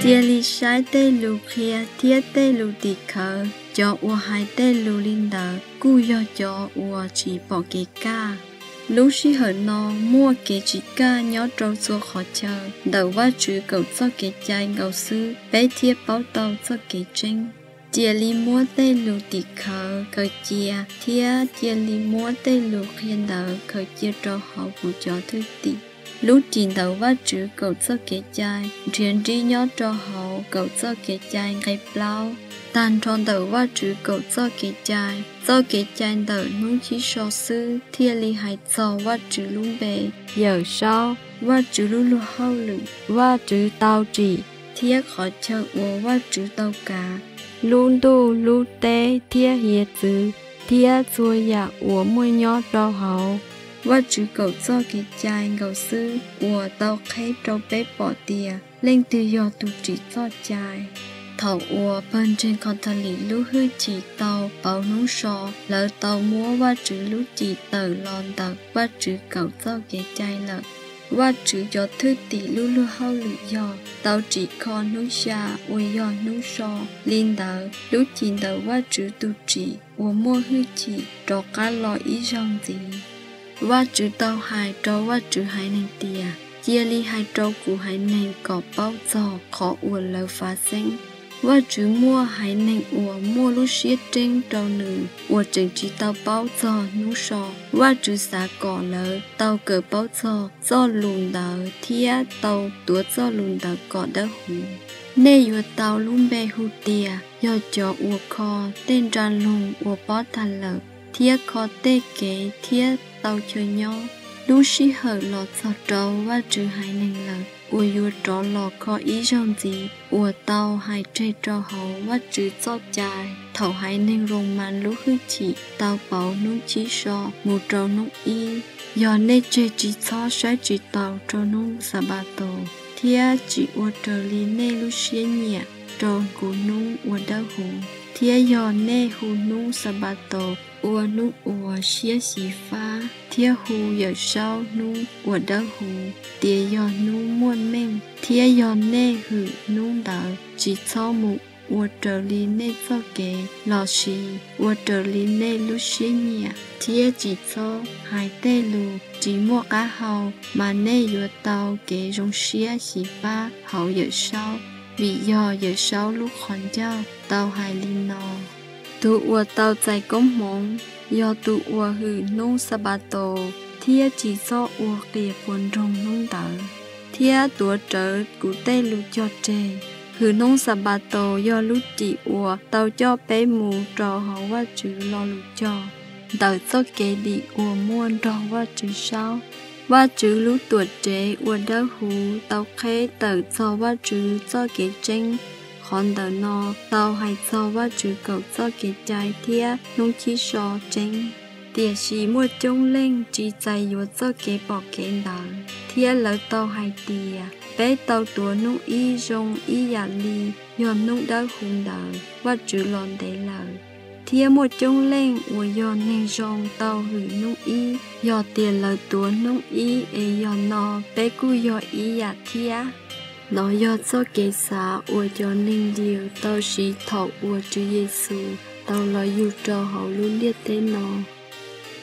Cia li saib tej lus qhia thiab tej lus tim khawv. Cov uas hais tej lus li ntawd kuj yog cov uas tsis pom kev kaj. Lub sij hawm no muaj kev tsis kaj nyob rau txhua qhov chaw. Ntawm Vajtswv kaum txoj kev cai nkaus xwb peb thiaj paub tau txoj kev tseeb. Cia li muab tej lus tim khawv khaws cia thiab cia li muab tej lus qhia ntawd khaws cia rau hauv kuv cov thwj tim. Lub cim ntawm Vajtswv kaum txoj kev cai nrhiav nrib nyob rau hauv kaum txoj kev cai nqe plaub. Tag nrho ntawm Vajtswv kaum txoj kev cai, txoj kev cai ntawm hnub chiv so xwb thiaj li hais txog Vajtswv lub npe: Yawmsaub, Vajtswv lub luag hauj lwm, Vajtswv tau tsim, thiab qhov chaw uas Vajtswv tau kav. Lub ntuj, lub teb thiab hiav txwv thiab txhua yam uas muaj nyob rau hauv. Vajtswv kaum txoj kev cai nkaus xwb uas tau qheb rau peb pom tias leej twg yog tus tsim txoj cai. Thaum uas Pawg Ntseeg Catholic lub hwj chim tau pauv hnub so, lawv tau muab Vajtswv lub cim tawm los ntawm Vajtswv kaum txoj kev cai lawm. Vajtswv cov thwj tim lub luag hauj lwm yog tau tsim kho hnub xya uas yog hnub so. Li ntawd, lub cim ntawm Vajtswv tus tsim uas muaj hwj chim rov qab los ib zaug ntxiv. Vajtswv tau hais rau Vajtswv haiv neeg tias: Cia li hais rau kuv haiv neeg kom paub txog qhov uas lawv fav xeeb. Vajtswv muaj haiv neeg uas muaj lub siab tseeb rau Nws uas tseem tsis tau paub txog hnub so. Vajtswv xav kom lawv tau kawm paub txog txoj lus ntawd thiab tau tuav txoj lus ntawd kom dawb huv. Nej yuav tau lub npe hu tias yog cov uas kho tej nra loog uas pob tag lawm, thiab kho tej kev thiab tau chaw nyob. Lub sij hawm los txog rau Vajtswv haiv neeg lawm uas yuav rov los kho ib zaug ntxiv uas tau hais tseg rau hauv Vajtswv txoj cai thaum haiv neeg Roos Mas lub hwj chim tau pauv hnub chiv so mus rau hnub ib. Yog nej tseg tsis txhob saib tsis taus rau hnub Xanpataus, thiab tsis ua raws li nej lub siab nyiam rau kuv hnub uas dawb huv, thiab yog nej hu hnub Xanpataus ua hnub uas siab xyiv fab, thiab hu Yawmsaub hnub uas dawb huv tias yog hnub muaj meej, thiab yog nej hwm hnub ntawd, tsis txhob mus ua raws li nej txoj kev los sis ua raws li nej lub siab nyiam, thiab tsis txhob hais tej lus tsis muaj qab hau, mas nej yuav tau kev zoo siab xyiv fab hauv Yawmsaub. Vim yog Yawmsaub lub qhov ncauj tau hais li no: Tus uas tau txais koob hmoov yog tus uas hwm hnub Xanpataus thiab tsis txhob ua qias puas nroog hnub ntawd, thiab tuav rawv kuv tej lus cog tseg. Hwm hnub Xanpataus yog lub cim uas tau coj peb mus rau hauv Vajtswv lo lus cog ntawm txoj kev dim uas muaj nrog Vajtswv saub. Vajtswv lub tuam tsev uas dawb huv tau qheb tawm txog Vajtswv txoj kev tseeb. Qhov ntawm no tau hais txog Vajtswv kaum txoj kev cai thiab hnub chiv so tseeb. Tiam sis muaj coob leej tsis txais yuav txoj kev pom kev ntawd, thiab lawv tau hais tias: Peb tau tuav hnub ib zoo ib yam li yog hnub dawb huv ntawd Vajtswv los ntev lawm. Thiab muaj coob leej uas yog neeg zoo tau hwm hnub ib, yog tias lawv tuav hnub ib es yog no peb kuj yog ib yam thiab. Nov yog txoj kev xav uas cov neeg Yaws tau siv thaum uas Tswv Yexus tau los yug rau hauv lub ntiaj teb no.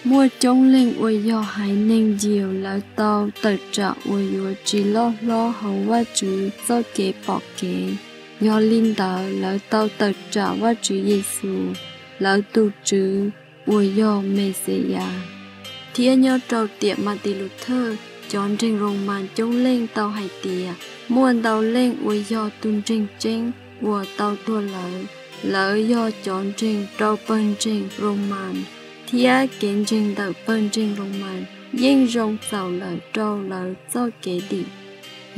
Muaj coob leej uas yog haiv neeg Yaws, lawv tau tawm tsam uas yuav tsis loj hlob hauv Vajtswv txoj kev pom kev. Yog li ntawd, lawv tau tawm tsam Vajtswv Yexus, lawv tus Tswv uas yog Mexiyas. Thiab nyob rau tiam Mas Tis Lus Thawj, cov ntseeg Roos Mas coob leej tau hais tias muaj ntau leej uas yog tus ntseeg tseeb uas tau tuag lawm. Lawv yog cov ntseeg rau Pawg Ntseeg Roos Mas, thiab kev ntseeg ntawm Pawg Ntseeg Roos Mas yeej zoo txaus lawm rau lawv txoj kev dim.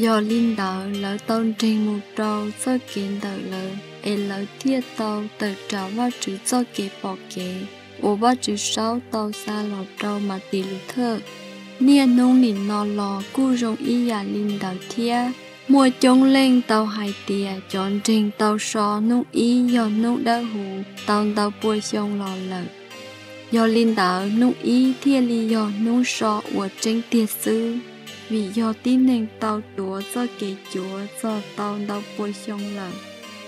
Yog li ntawd, lawv tau ntseeg mus rau txoj kev ntawm lawv, es lawv thiaj tau tawm tsam Vajtswv txoj kev pom kev uas Vajtswv saub tau xa los rau Mas Tis Lus Thawj. Niaj hnub nim no los kuj zoo ib yam li ntawd thiab. Muaj coob leej tau hais tias cov ntseeg tau so hnub ib yog hnub dawb huv tau ntau pua xyoo los lawm. Yog li ntawd, hnub ib thiaj li yog hnub so uas tseeb tiag xwb. vim yog tib neeg tau tuav txoj kev cuav txog tau ntau pua xyoo lawm.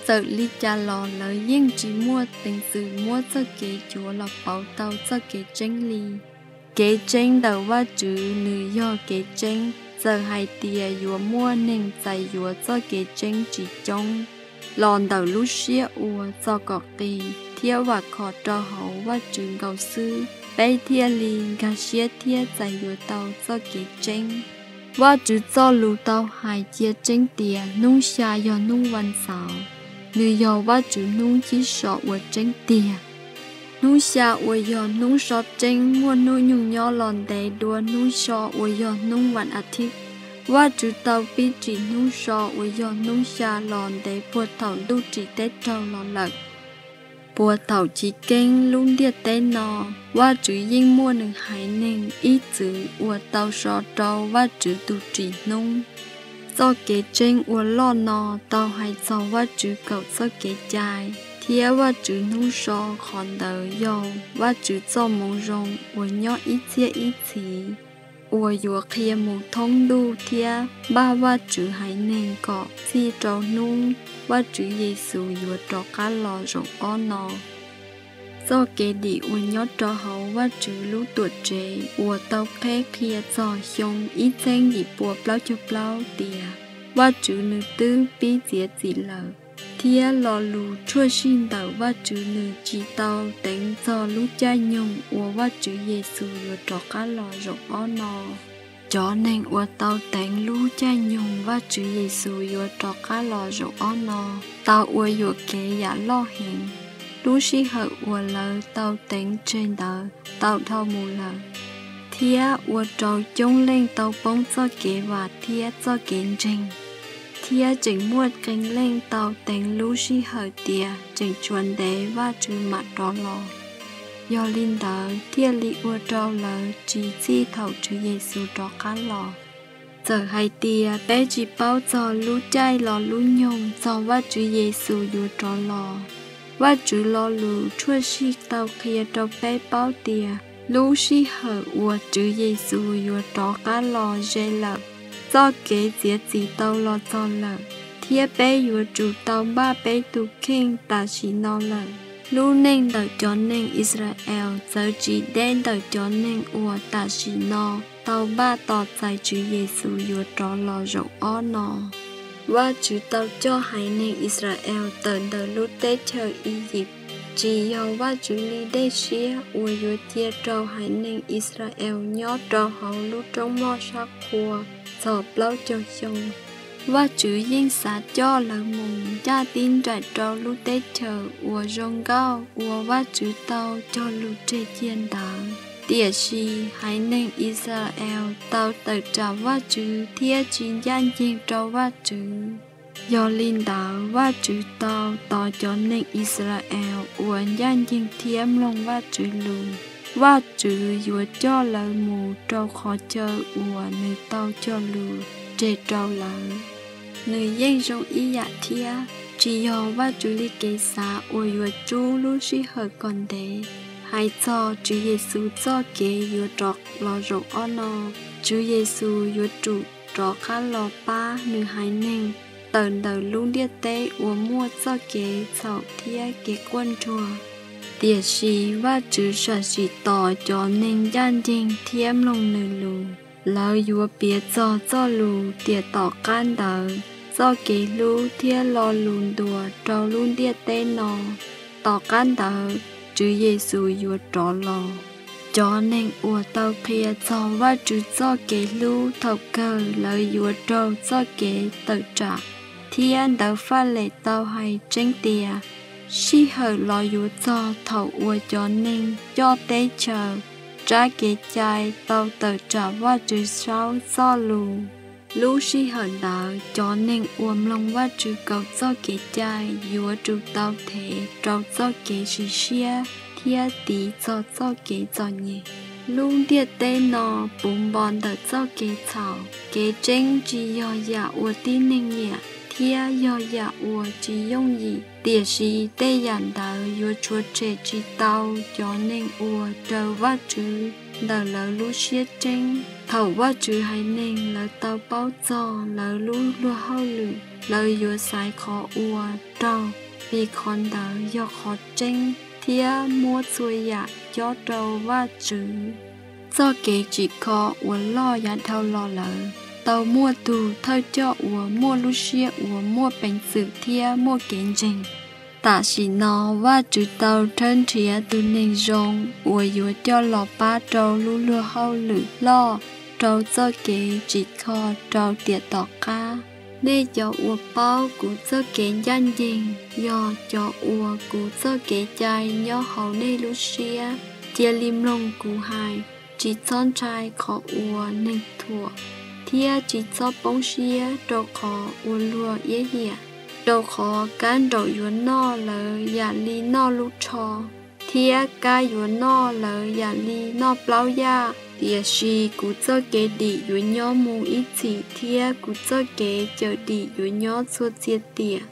Txawm li cas los lawv yeej tsis muaj peev xwm muab txoj kev cuav los pauv tau txoj kev tseeb li. Kev tseeb ntawm Vajtswv nws yog kev tseeb, txawm hais tias yuav muaj neeg txais yuav txoj kev tseeb tsis coob los ntawm lub siab ua txo kom qis thiab vam khom rau hauv Vajtswv nkaus xwb, peb thiaj li nkag siab thiab txais yuav tau txoj kev tseeb. Vajtswv txoj lus tau hais cia tseeb tias hnub xya yog hnub vas xaum, nws yog Vajtswv hnub chib so uas tseeb tiag. Hnub xya uas yog hnub so tseeb muaj hnub nyoog nyob los ntev dua hnub so uas yog hnub vas as thiv. Vajtswv tau pib tsim hnub so uas yog hnub xya los ntev puag thaum ntuj ris teb raug los lawm. Puag thaum chiv keeb lub ntiaj teb no, Vajtswv yeej muaj nws haiv neeg ib txwm uas tau so rau Vajtswv tus tsim hnub. Txoj kev tseeb uas loj no tau hais txog Vajtswv kaum txoj kev cai thiab Vajtswv hnub so, qhov ntawd yog Vajtswv txoj moo zoo uas nyob ib txhiab ib txhis, uas yuav qhia mus thoob ntuj thiab npaj Vajtswv haiv neeg kom txhij rau hnub Vajtswv Yexus yuav rov qab los zaum ob no. Txoj kev dim uas nyob rau hauv Vajtswv lub Tuamtsev uas tau qheb qhia txog xyoo ib txheeb yim pua plaub caug plaub tias Vajtswv nws twb pib txiav txim lawm, thiab lo lus tshuaj sij ntawm Vajtswv nws tsis tau teev txog lub caij nyoog uas Vajtswv Yexus yuav rov qab los zaum ob no. Cov neeg uas tau teev lub caij nyoog Vajtswv Yexus yuav rov qab los zaum ob no tau ua yuam kev yam loj heev. Lub sij hawm uas lawv tau teev tseg ntawd tau dhau mus lawm, thiab ua rau coob leej tau poob txoj kev vam thiab txoj kev ntseeg, thiab tseem muaj qee leej tau teev lub sij hawm tias tseem tshuav ntev Vajtswv mam rov los. Yog li ntawd thiaj li ua rau lawv tsis txhij thaum Tswv Yexus rov qab los. Txawm hais tias peb tsis paub txog lub caij los lub nyoog txog Vajtswv Yexus yuav rov los, Vajtswv lo lus tshuaj sij tau qhia rau peb paub tias lub sij hawm uas Tswv Yexus yuav rov qab los ze lawm. Txoj kev txiav txim tau los txog lawm, thiab peb yuav tsum tau npaj peb tus kheej tam sim no lawm. Lub neej ntawm cov neeg Israel txawv tsis deb ntawm cov neeg uas tam sim no tau npaj tos txais Tswv Yexus yuav rov los zaum ob no. Vajtswv tau coj haiv neeg Israel tawm ntawm lub teb chaws Iziv. Tsis yog Vajtswv li dej siab uas yuav cia rau haiv neeg Israel nyob rau hauv lub roob moj sab qhua txog plaub caug xyoo. Vajtswv yeej xav coj lawv mus ncaj tib nraim rau lub teb chaws uas zoo nkauj uas Vajtswv tau cog lus tseg cia ntawd. Tiam sis haiv neeg Israel tau tawm tsam Vajtswv thiab tsis ncaj ncees rau Vajtswv. Yog li ntawd, Vajtswv tau tos cov neeg Israel uas ncaj ncees thiab mloog Vajtswv lus. Vajtswv yuav coj lawv mus rau qhov chaw uas nws tau cog lus tseg rau lawv. Nws yeej zoo ib yam thiab, tsis yog Vajtswv li kev xav uas yuav rub lub sij hawm kom ntev. Hais txog Tswv Yexus txoj kev yuav rov los zaum ob no, Tswv Yexus yuav tsum rov qab los pab nws haiv neeg tawm ntawm lub ntiaj teb uas muaj txoj kev txhaum thiab kev quaj nruag. Tiam sis Vajtswv sam sim tos cov neeg ncaj ncees thiab mloog nws lus. Lawv yuav piav txog txoj lus tias tom qab ntawd txoj kev hlub thiab lo lus ntuas rau lub ntiaj teb no. Tom qab ntawd, Tswv Yexus yuav rov los. Cov neeg uas tau qhia txog Vajtswv txoj kev hlub thaum kawg lawv yuav raug txoj kev tawm tsam, thiab ntawv Faj Lem tau hais tseeb tias sij hawm los yuav txog thaum uas cov neeg coj teb chaws tsab kev cai tau tawm tsam Vajtswv saub txoj lus. Lub sij hawm ntawd cov neeg uas mloog Vajtswv kaum txoj kev cai yuav tsum tau thev rau txoj kev sim siab thiab tiv txog txoj kev txom nyem. Lub ntiaj teb no puv npo ntawm txoj kev txhaum. Kev tseeb tsis yog yam uas tib neeg nyiam thiab yog yam uas tsis yooj yim, tiam sis tej yam ntawd yuav tshuav tshem tsis tau cov neeg uas raws Vajtswv ntawm lawv lub siab tseeb. Thaum Vajtswv haiv neeg lawv tau paub txog lawv lub luag hauj lwm, lawv yuav xaiv qhov uas raug, vim qhov ntawd yog qhov tseeb thiab muab txhua yam cob rau Vajtswv. Txoj kev tsim kho uas loj yav dhau los lawd tau muaj tus thawj coj uas muaj lub siab uas muaj peev xwm thiab muaj kev ntseeg. Tam sim no Vajtswv tau rhawb nrhiav tus neeg zoo uas yuav coj los pab rau lub luag hauj lwm loj rau txoj kev tsim kho rau tiam tom qab. Nej cov uas paub kuv txoj kev ncaj ncees, yog cov uas kuv txoj kev cai nyob hauv nej lub siab, cia li mloog kuv hais. Tsis txhob ntshai qhov uas neeg thuam, thiab tsis txhob poob siab rau qhov uas luag iab hiam. Rau qhov kab nraum yuav noj lawv yam li noj lub tsho, thiab kab yuav noj lawv yam li noj plaub yaj. Tiam sis kuv txoj kev dim yuav nyob mus ib txhis, thiab kuv txoj kev cawm dim yuav nyob txhua txhia tiam.